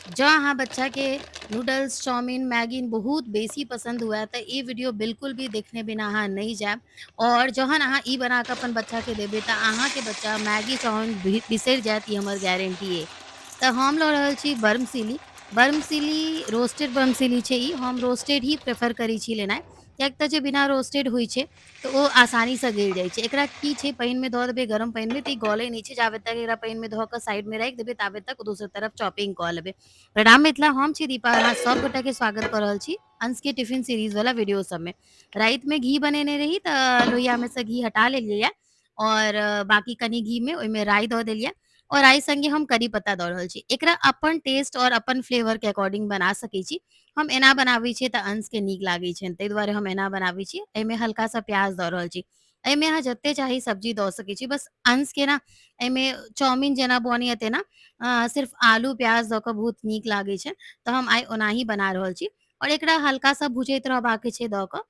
जँ अहाँ बच्चाके नूडल्स चाउमिन मैगी बहुत बेसी पसन्द हुए तऽ ई वीडियो बिल्कुल भी देखने बिना अहाँ नहि जायब। और जहन अहाँ ई बना कऽ अपन बच्चाके देबै तऽ अहाँके बच्चा मैगी चाउमिन बिसरि जायत, ई हमर गारंटी अइ। तऽ हम लऽ रहल छी बर्मसिली। बर्मसिली रोस्टेड बर्मसिली छै ई, हम रोस्टेड ही प्रेफर करै छी लेनाइ, किएक तऽ जे बिना रोस्टेड होइ छै तऽ ओ आसानीसँ गलि जाइ छै। एकरा की छै, पानिमे धऽ देबै गरम पानिमे तऽ ई गलै नहि छै, जाबे तक एकरा पानिमे धऽ कऽ साइडमे राखि देबै ताबे तक दोसर तरफ चॉपिंग कऽ लेबै। प्रणाम मिथिला, हम छी दीपा, अहाँ सब गोटाके स्वागत कऽ रहल छी अंशके टिफिन सीरीज वाला वीडियो सबमे। रातिमे घी बनेने रही तऽ लोहियामे से घी हटा लेलियै यऽ और बाकी कनि घीमे ओहिमे राइ दऽ देलियै और राइ संगे हम करी पत्ता दऽ रहल छी। एकरा अपन टेस्ट और अपन फ्लेवर के अकॉर्डिंग बना सकै छी। हम एना बनाबै छियै तऽ अंशके नीक लागै छनि, ताहि दुआरे हम एना बनाबै छी। एहिमे हल्का सा प्याज दऽ रहल छी। एहिमे अहाँ जते चाही सब्जी दऽ सकै छी, बस अंशके ना एहिमे चाउमिन जेना बनैया तेना सिर्फ आलू प्याज दऽ कऽ बहुत नीक लागै छै, तऽ हम आइ ओनाही बना रहल छी। और एकरा हल्का सा भुजैत रहबाक छै दऽ कऽ।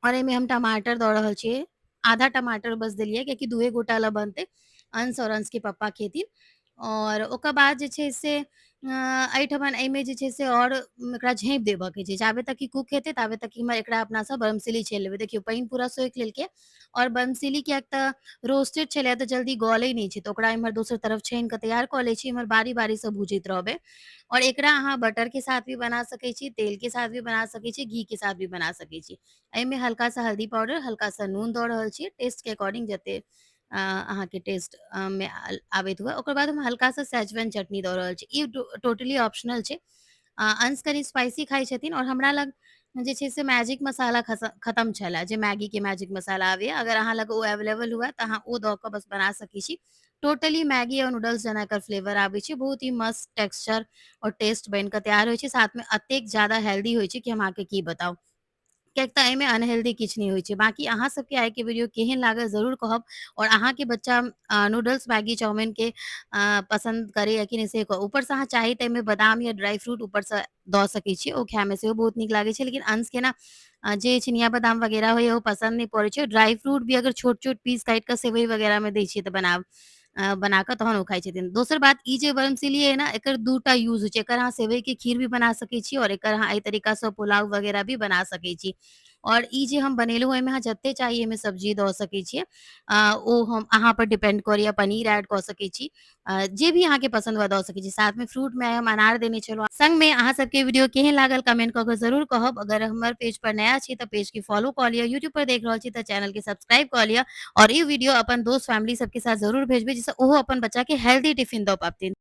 और एहिमे हम टमाटर दऽ रहल छियै, आधा टमाटर बस देलियै कियाकि दुए गोटा लए बनतै, अंश और अंशके पप्पा खेथिन। और ओकर बाद जे छै से एहिठमन एहिमे जे छै से और एकरा झाँपि देबऽके छै, जाबे तक कि कुक हेतै ताबे तक कि एकरा अपनासँ बर्मसिली छानि लेबै। देखियौ पानि पूरा सोखि लेलकै और बर्मसिली किएक तऽ रोस्टेड छलै तऽ जल्दी गलै नहि छै, तऽ ओकरा एम्हर दोसर तरफ छानि कऽ तैयार कऽ लै छी, एम्हर बारी बारीसँ भुजैत रहबै। और एकरा अहाँ बटर के साथ भी बना सकै छी, तेल के साथ भी बना सकै छी, घी के साथ भी बना सकै छी। एहिमे हल्का सा हल्दी पाउडर, हल्का सा नून दऽ रहल छी, टेस्ट के अकॉर्डिंग जते अहाँके टेस्ट मे आबैत हुए। ओकर बाद हम हल्का सा सेजवन चटनी दऽ रहल छी। ई टोटली ऑप्शनल छै। अंश कनि स्पाइसी खाइ छथिन और हमरा लग जे छै से मैजिक मसाला खतम छलै, जे मैगी के मैजिक मसाला आबैया, अगर अहाँ लग ओ अवेलेबल हुए तऽ अहाँ ओ दऽ कऽ बस बना सकै छी। टोटली मैगी और नूडल्स जेना एकर फ्लेवर आबै छै, बहुत ही मस्त टेक्सचर और टेस्ट बनि कऽ तैयार होइ छै। साथमे अतेक ज्यादा हेल्दी होइ छै कि हम अहाँके की बताउ, किएक तऽ एहिमे अनहेल्दी किछु नहि होइ छै। बाकी अहाँ सबके आइके वीडियो केहन लागल जरूर कहब, और अहाँके बच्चा नूडल्स मैगी चाउमिन के पसन्द करैया कि नहि से कहू। ऊपरसँ अहाँ चाही तऽ एहिमे बादाम या ड्राई फ्रूट ऊपरसँ दऽ सकै छी, ओ खायमे सेहो बहुत नीक लागै छै। लेकिन अंशके ना जे चिनिया बादाम वगैरह होइए ओ पसन्द नहि पड़ै छै। ड्राई फ्रूट भी अगर छोट छोट पीस काटि कऽ सेवई वगैरहमे दै छियै तऽ बना कऽ तहन ओ खाइ छथिन। दोसर बात ई जे बर्मसिली अइ ने, एकर दूटा यूज होइ छै। एकर अहाँ सेवई के खीर भी बना सकै छी और एकर अहाँ एहि तरीकासँ पुलाव वगैरह भी बना सकै छी। और ई जे हम बनेलहुँ एहिमे अहाँ जते चाही एहिमे सब्जी दऽ सकै छियै, ओ हम अहाँ पर डिपेंड करैया। पनीर ऐड कऽ सकै छी, जे भी अहाँके पसन्द हुए दऽ सकै छी। साथमे फ्रूटमे हम अनार देने छलहुँ। संगमे अहाँ सबके वीडियो केहन लागल कमेंट कऽ कऽ जरूर कहब। अगर हमर पेज पर नया छी तऽ पेज के फॉलो कऽ लिअ, यूट्यूब पर देख रहल छी तऽ चैनल के सब्सक्राइब कऽ लिअ और ई वीडियो अपन दोस्त फैमिली सबके साथ जरूर भेजबै, जाहिसँ ओहो अपन बच्चा के हेल्दी टिफिन दऽ पाबथिन।